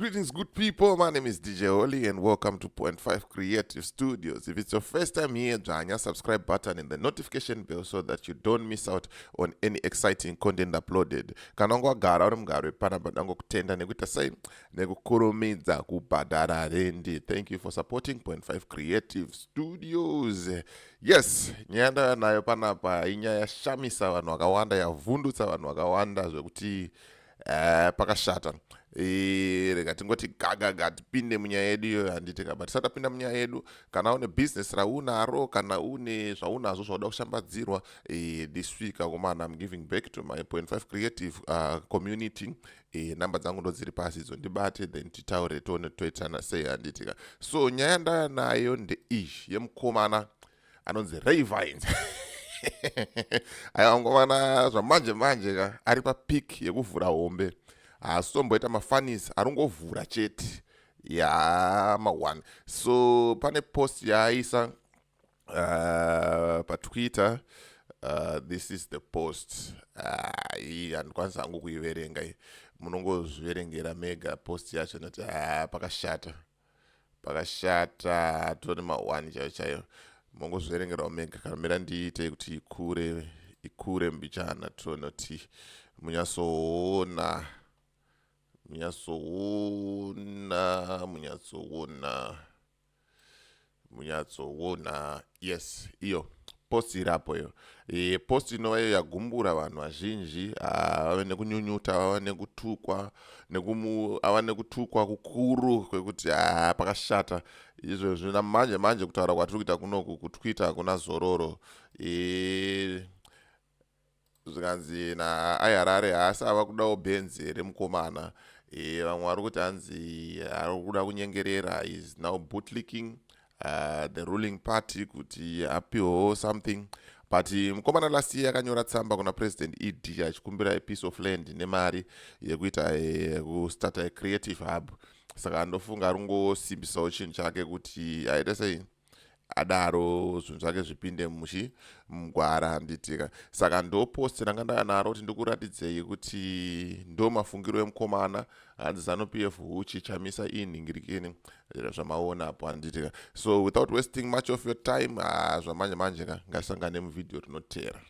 Greetings, good people. My name is DJ Oli, and welcome to Point 5 Creative Studios. If it's your first time here, dzvanya subscribe button and the notification bell so that you don't miss out on any exciting content uploaded. Kana wanga wagara uri mugaro wepanapa, ndangokutenda nekuita sei, nekukurumidza kubhadhara rendi. Thank you for supporting Point 5 Creative Studios. Yes, nyaya ndauya nayo panapa inyaya yashamisa vanhu vakawanda, yavhundutsa vanhu vakawanda zvekuti pakashata. Rega tingoti gagaga tipinde munyaya yedu iyoyo, handiti ka? But tisati tapinda munyaya yedu, kana une bhizinesi raunaro, kana une zvaunazvo zvauda kushambadzirwa, this week akomana, I'm giving back to my Point 5 Creative community. Namba dzangu ndo dziri pasi idzo, ndibate then titaure, tione toitana sei, handiti ka? So nyaya ndaya nayo ndeiyi yemukomana anonzi Ray Vines. Aiwa, mukomana zvamanje manje ka ari papeak yekuvhura hombe, haasi tomboita mafunnies, ari ngovhura chete yama1. So pane post yaaisa paTwitter. This is the post. Iyi handikwanisi hangu kuiverenga iyi, munongozviverengera mega post yacho. Noti pakashata, pakashata, tone ma1 chaiyo chaiyo. Mongozviverengerawo mega. Kana mira ndiite kuti ikure, ikure mbichana, tonoti munyatsoona, munyatsoona, munyatsoona, munyatsoona. Yes, iyo post irapo iyo. Post inova iyo yagumbura vanhu vazhinji, vave nekunyunyuta, vava nekutukwa, ava nekutukwa kukuru kwekuti pakashata izvozvi. Namanje manje kutaura kwatiri kuita kunoku kuTwitter hakuna zororo. Zvikanzi naaiharare haasi ava kudawo bhenzi here mukomana? Vamwe vari kuti hanzi ari kuda kunyengerera, is now bootlicking the ruling party kuti apiwewo something. But mukomana last year akanyora tsamba kuna President ED achikumbira a piece of land nemari yekuita kustarta a creative hub. Saka ndofunga ari kungosimbisawo chinhu chake kuti aite sei, adaro zvinhu zvake zvipinde muchi mugwara, handitika? Saka ndo post ranga ndanaro kuti ndikuratidzei kuti ndo mafungiro emukomana. Hanzi ZANU PF huchi, Chamisa inhingirikini, zvamaona apo, handitika? So without wasting much of your time, zvamanje manje ka ngasangane muvhidhiyo rinoteera.